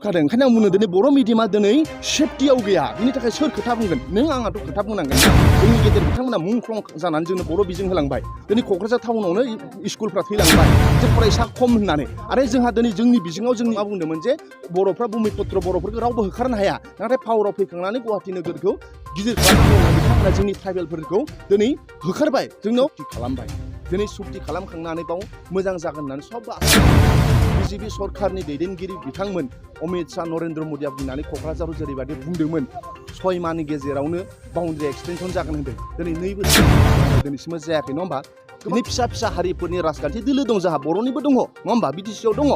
सुखादों ओंखायनो आं बुंनो दिनै बर' मिडियामा दिनै सेफटियाव गैया बिनि थाखाय सोर खोथा बुंगोन नों आंहाथ' खोथा बुंनांगोन जोंनि गेदेर बिथांमोना मुंख्लं जानानै जोंनो बर' बिजों होलांबाय दिनै क'क्राझार टाउनावनो स्कुलफ्रा थैलांबाय जे फरायसा खम होननानै आरो जोंहा दिनै जोंनि बिजोङाव जों मा बुंदोंमोन जे बर'फ्रा बुमिपुत्र बर'फोरखौ रावबो होखारनो हाया नाथाय पावाराव फैखांनानै गुवाहाटि नोगोरखौ गिदिर खालामनांगौ बिथांमोना जोंनि ट्राइबेलफोरखौ दिनै होखारबाय जोंनाव खालामबाय दिनै सुक्ति खालामखांनानै बाव मोजां जागोन होननानै सब बिजेपि सरकारनि दैदेनगिरि बिथांमोन अमित शाह नरेन्द्र मदिया बुंनानै क'क्राझाराव जेरैबायदि बुंदोंमोन 6 माहनि गेजेरावनो बाउन्ड्रि एक्सटेनसन जागोन होनदों दिनै 2 बोसोर दिनैसिमबो जायाखै नङा होमबा दिनै फिसा फिसा हारिफोरनि राजखान्थि दोलो दं जोंहा बर'निबो दङ नङा होमबा बिटिसिआव दङ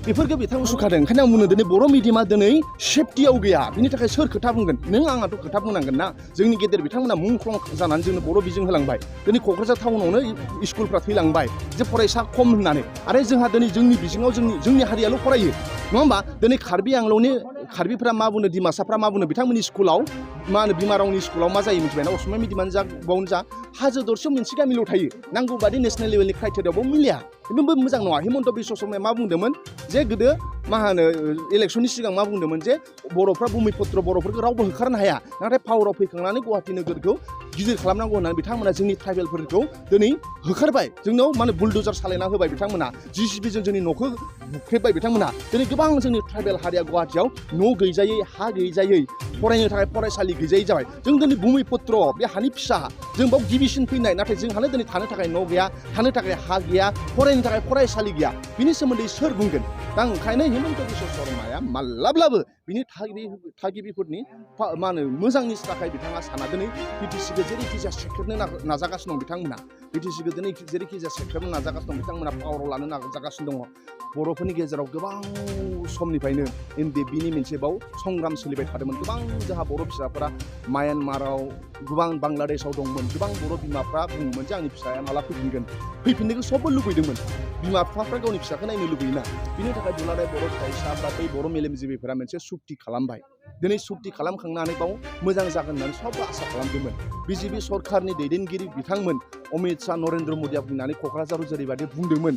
बेफोरखौ बिथांमोन सुखादों ओंखायनो आं बुंनो दिनै बर' मिडियामा दिनै सेफटियाव गैया बिनि थाखाय सोर खोथा बुंगोन नों आंहाथ' खोथा बुंनांगोन ना जोंनि गेदेर बिथांमोना मुंख्लं जानानै जोंनो बर' बिजों होलांबाय दिनै क'क्राझार टाउनावनो स्कुलफ्रा थैलांबाय जे फरायसा खम होननानै आरो जोंहा दिनै जोंनि बिजोङाव जोंनि हारियाल' फरायो नङा होमबा दिनै कार्बि आंलंनि कार्बिफ्रा मा बुङो डिमासाफ्रा मा बुङो बिथांमोननि स्कुलाव मा होनो बिमा रावनि स्कुलाव मा जायो मिथिबायना असमिया मिडियामानो जा बावनो जा हाजो दरसेयाव मोनसे गामिल' थायो नांगौ बादि नेसनेल लेभेलनि क्राइटेरियाबो मिलिया बेबो मोजां नङा हिमन्त बिश्व शर्माया मा बुंदोंमोन जे गोदो मा होनो इलेक्सननि सिगां मा बुंदोंमोन जे बर'फ्रा बुमिपुत्र बर'फोरखौ रावबो होखारनो हाया नाथाय पावाराव फैखांनानै गुवाहाटि नोगोरखौ गिदिर खालामनांगौ होननानै बिथांमोना जोंनि ट्राइबेलफोरखौ दिनै होखारबाय जोंनाव माने बुलडोजार सालायना होबाय बिथांमोना जिसिबिजों जोंनि न'खौ बुख्रेबबाय बिथांमोना दिनै गोबां जोंनि ट्राइबेल हारिया गुवाहाटियाव न' गैजायै हा गैजायै फरायनो थाखाय फरायसालि गैजायै जाबाय जों दिनै बुमिपुत्र बे हानि फिसा जों बाव गिबिसिन फैनाय नाथाय जोंहानो दिनै थानो थाखाय न' गैया थानो थाखाय हा गैया फरायनो थाखाय फरायसालि गैया बिनि सोमोन्दै सोर बुंगोन दा ओंखायनो हिमन्त बिश्व शर्माया माब्लाब्लाबो बिनि थागिबिफोरनि मा होनो मोजांनि थाखाय बिथाङा साना दिनै बिटिसिखौ जेरैखि जाया सेख्रेबनो नाजागासिनो दं बिथांमोना बिटिसिखौ दिनै जेरैखि जाया सेख्रेबनो नाजागासिनो दं बिथांमोना पावाराव लानो नाजागासिनो दङ बर'फोरनि गेजेराव गोबां समनिफ्रायनो एनडिएफबिनि मोनसे बाव संग्राम सोलिबाय थादोंमोन गोबां जोंहा बर' फिसाफोरा म्यानमाराव गोबां बांलादेशआव दंमोन गोबां बर' बिमाफ्रा बुङोमोन जे आंनि फिसाया माला फैफिनगोन फैफिननायखौ सबबो लुबैदोंमोन बिमा बिफाफ्रा गावनि फिसाखौ नायनो लुबैयोना बिनि थाखाय दुलाराय बर' फरायसा बा बै बर' मेलेमजिबिफोरा मोनसे सुक्ति खालामबाय दिनै सुक्ति खालामखांनानै बाव मोजां जागोन होननानै सबबो आसा खालामदोंमोन बिजेपि सरकारनि दैदेनगिरि बिथांमोन अमित शाह नरेन्द्र मदिया बुंनानै क'क्राझाराव जेरैबायदि बुंदोंमन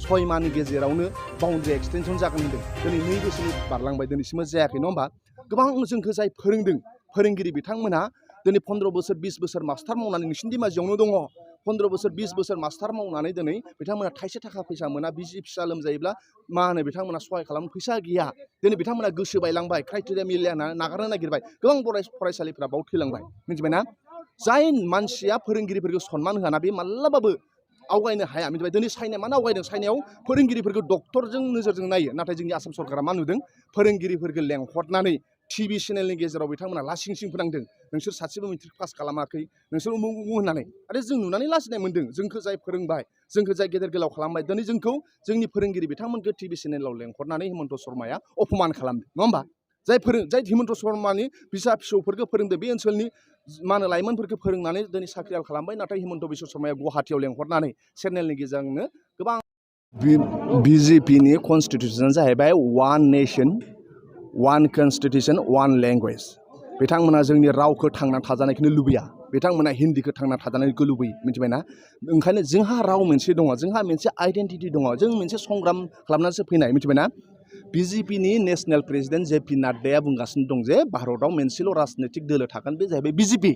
6 माहनि गेजेरावनो बाउन्ड्रि एक्सटेनसन जागोन होनदों दिनै 2 बोसोर बारलांबाय दिनैसिमबो जायाखै नङा होमबा गोबां जोंखौ जाय फोरोंदों फोरोंगिरि बिथांमोनहा दिनै 15 बोसोर 20 बोसोर मास्टार मावनानै नोंसिनि दिमाजियावनो दङ 15 बोसोर 20 बोसोर मास्टार मावनानै दिनै बिथांमोना थाइसे थाखा फैसा मोना बिसि फिसा लोमजायोब्ला मा होनो बिथांमोना सहाय खालामनो फैसा गैया दिनै बिथांमोना गोसो बायलांबाय क्राइटेरिया मिलाया नागारनो नागिरबाय गोबां फरायसालिफ्रा बाव थैलांबाय मिथिबायना जाय मानसिया फोरोंगिरिफोरखौ सनमान होआना बे माब्लाबाबो आवगायनो हाया मिथिबाय दिनै चाइनाया मानो आवगायदों चाइनायाव फोरोंगिरिफोरखौ डक्टरजों नोजोरजों नायो नाथाय जोंनि आसाम सरकारा मा नुदों फोरोंगिरिफोरखौ लेंहरनानै टिभि चेनेलनि गेजेराव बिथांमोना लासिं सिं फोनांदों नोंसोर सासेबो मेट्रिक पास खालामाखै नोंसोर उमुक होननानै आरो जों नुनानै लाजिनाय मोन्दों जोंखौ जाय फोरोंबाय जोंखौ जाय गेदेर गोलाव खालामबाय दिनै जोंखौ जोंनि फोरोंगिरि बिथांमोनखौ टिभि चेनेलाव लेंहरनानै हिमन्त शर्माया अपमान खालामदों नङा होमबा जाय हिमन्त शर्मानि फिसा फिसौफोरखौ फोरोंदों बे ओनसोलनि मा होनो लाइमोनफोरखौ फोरोंनानै दिनै साख्रियाल खालामबाय नाथाय हिमन्त बिश्व शर्माया गुवाहाटियाव लेंहरनानै चेनेलनि गेजेरजोंनो गोबां बिजेपिनि कनस्टिटिउसना जाहैबाय one nation one Constitution one language बिथांमोना जोंनि रावखौ थांना थाजानायखौनो लुबैया बिथांमोना हिन्दीखौ थांना थाजानायखौ लुबैयो मिथिबायना ओंखायनो जोंहा राव मोनसे दङ जोंहा मोनसे आइडेन्टिटि दङ जों मोनसे संग्राम खालामनानैसो फैनाय मिथिबायना बिजेपिनि नेसनेल प्रेसिडेन्ट जेपि नाड्डाया बुंगासिनो दं जे भारतआव मोनसेल' राजनैतिक दोलो थागोन बे जाहैबाय बिजेपि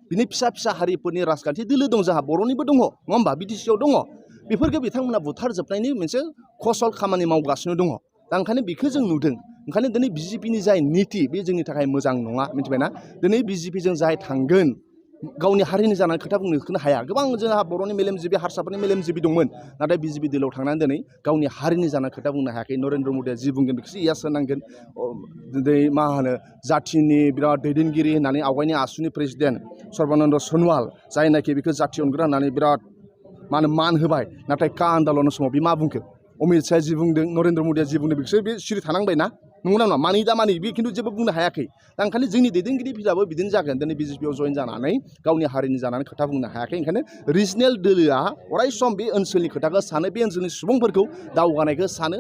बिनि फिसा फिसा हारिफोरनि राजखान्थि दोलो दं जोंहा बर'निबो दङ नङा होमबा बिटिसिआव दङ बेफोरखौ बिथांमोना बुथारजोबनायनि मोनसे कौशल खामानि मावगासिनो दङ दा ओंखायनो बेखौ जों नुदों ओंखायनो दिनै बिजेपिनि जाय निति बे जोंनि थाखाय मोजां नङा मिथिबायना दिनै बिजेपिजों जाय थांगोन गावनि हारिनि जानानै खोथा बुंनो हाया गोबां जोंहा बर'नि मेलेमजिबि हारसाफोरनि मेलेमजिबि दंमोन नाथाय बिजेपि दोलोआव थांनानै दिनै गावनि हारिनि जानानै खोथा बुंनो हायाखै नरेन्द्र मदिया जि बुंगोन बेखौसो इयास होनांगोन दिनै मा होनो जाथिनि बिराद दैदेनगिरि होननानै आवगायनि आसुनि प्रेसिडेन्ट सर्बानन्द सन'वाल जायनाखि बेखौ जाथि अनग्रा होननानै बिराद मान होबाय नाथाय का आन्दलननि समाव बे मा बुंखो अमित शाहया जि बुंदों नरेन्द्र मदिया जि बुंदों बेखौसो बे सिरि थानांबाय ना नंगौना नङा मानि दा मानि बे खिन्थु जेबो बुंनो हायाखै दा ओंखायनो जोंनि दैदेनगिरिफोराबो बिदिनो जागोन दिनै बिजेपिआव जइन जानानै गावनि हारिनि जानानै खोथा बुंनो हायाखै ओंखायनो रिजनेल दोलोआ अराय सम बे ओनसोलनि खोथाखौ सानो बे ओनसोलनि सुबुंफोरखौ दावगानायखौ सानो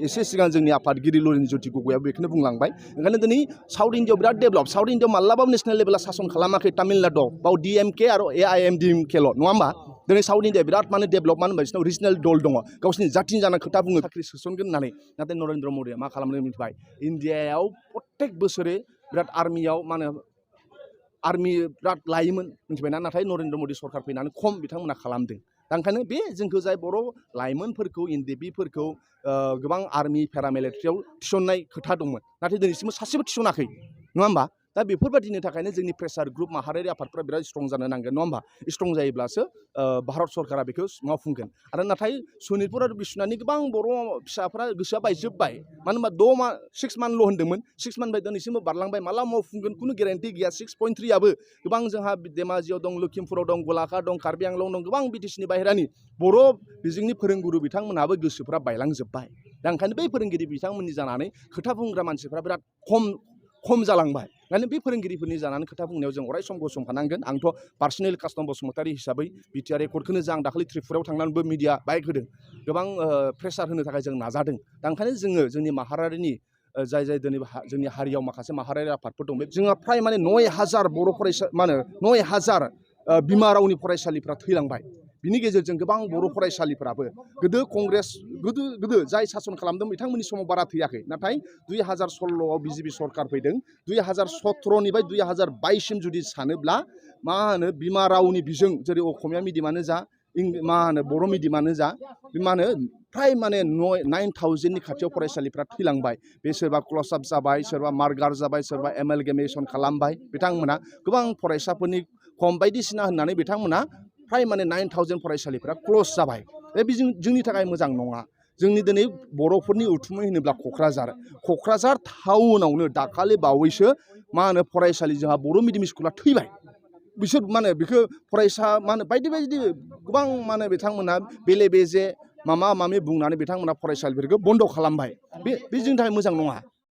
एसे सिगां जोंनि आफादगिरि लरिन ज्योति गगैआबो बेखौनो बुंलांबाय ओंखायनो दिनै साउथ इण्डियाआव बिराद डेभेलप साउथ इण्डियाआव माब्लाबाबो नेसनेल लेभेला सासन खालामाखै तामिलनाडुआव बाव डिएमके आरो एआइएमडिएमकेल' नङा होमबा दिनै साउथ इण्डिया बिराद माने डेभेलप मानो होनबा बिसोरनाव रिजनेल दल दङ गावसिनि जाथिनि जाना खोथा बुङो साख्रि सोसनगोन होननानै नाथाय नरेन्द्र मदिया मा खालामदों मिथिबाय इण्डियायाव प्रत्येक बोसोरे बिराद आर्मियाव मा होनो आर्मि बिराद लायोमोन मिथिबायना नाथाय नरेन्द्र मदि सरकार फैनानै खम बिथांमोना खालामदों दा ओंखायनो बे जोंखौ जाय बर' लाइमोनफोरखौ एनडिएफबिफोरखौ गोबां आर्मि पेरामिलिटारियाव थिसननाय खोथा दंमोन नाथाय दिनैसिमबो सासेबो थिसनाखै नङा होमबा दा बेफोरबायदिनि थाखायनो जोंनि प्रेसार ग्रुप माहारियारि आफादफोरा बिराद स्ट्रं जानो नांगोन नङा होमबा स्ट्रं जायोब्लासो भारत सरकारा बेखौ मावफुंगोन आरो नाथाय सनितपुर आरो बिश्वनाथनि गोबां बर' फिसाफ्रा गोसोआ बायजोब्बाय मानो होनबा 6 मान्थल' होन्दोंमोन 6 मान्थ बाय दिनैसिमबो बारलांबाय माला मावफुंगोन खुनु गेरेन्टि गैया 6.3आबो गोबां जोंहा धेमाजियाव दं लखिमपुराव दं गलाघाट दं कार्बि आंलं दं गोबां बिटिसिनि बाहेरानि बर' बिजोंनि फोरोंगुरु बिथांमोनहाबो गोसोफ्रा बायलांजोब्बाय दा ओंखायनो बै फोरोंगिरि बिथांमोननि जानानै खोथा बुंग्रा मानसिफ्रा बिराद खम जालांबाय माने बे फोरोंगिरिफोरनि जानानै खोथा बुंनायाव जों अराय सम गसंफानांगोन आंथ' पार्सनेल कास्टम बसुमतारी हिसाबै बिटिआर रेकर्डखौनो जा आं दाखालि त्रिपुरायाव थांनानैबो मिडिया बाइक होदों गोबां प्रेसार होनो थाखाय जों नाजादों दा ओंखायनो जोङो जोंनि माहारियारिनि जाय दिनै जोंनि हारियाव माखासे माहारियारि आफादफोर दं बे जोंहा फ्राय माने 9,000 बर' फरायसा मा होनो 9,000 बिमा रावनि फरायसालिफ्रा थैलांबाय बिनि गेजेरजों गोबां बर' फरायसालिफोराबो गोदो कंग्रेस गोदो जाय सासन खालामदों बिथांमोननि समाव बारा थैयाखै नाथाय 2016आव बिजेपि सरकार फैदों 2017निफ्राय 2022सिम जुदि सानोब्ला मा होनो बिमा रावनि बिजों जेरै असमिया मिडियामानो जा मा होनो बर' मिडियामानो जा मा होनो फ्राय माने 9,000नि खाथियाव फरायसालिफ्रा थैलांबाय बे सोरबा क्लस आप जाबाय सोरबा मार्गार जाबाय सोरबा एमेलगेमेसन खालामबाय बिथांमोना गोबां फरायसाफोरनि खम बायदिसिना होननानै बिथांमोना फ्राय माने 9,000 फरायसालिफ्रा क्लस जाबाय बे जोंनि थाखाय मोजां नङा जोंनि दिनै बर'फोरनि उथुमै होनोब्ला क'क्राझार टाउनावनो दाखालि बावैसो मा होनो फरायसालि जोंहा बर' मिडियाम स्कुला थैबाय बिसोर मा होनो बेखौ फरायसा मा होनो बायदि गोबां मा होनो बिथांमोना बेले बेजे माबा मामि बुंनानै बिथांमोना फरायसालिफोरखौ बन्द' खालामबाय बे जोंनि थाखाय मोजां नङा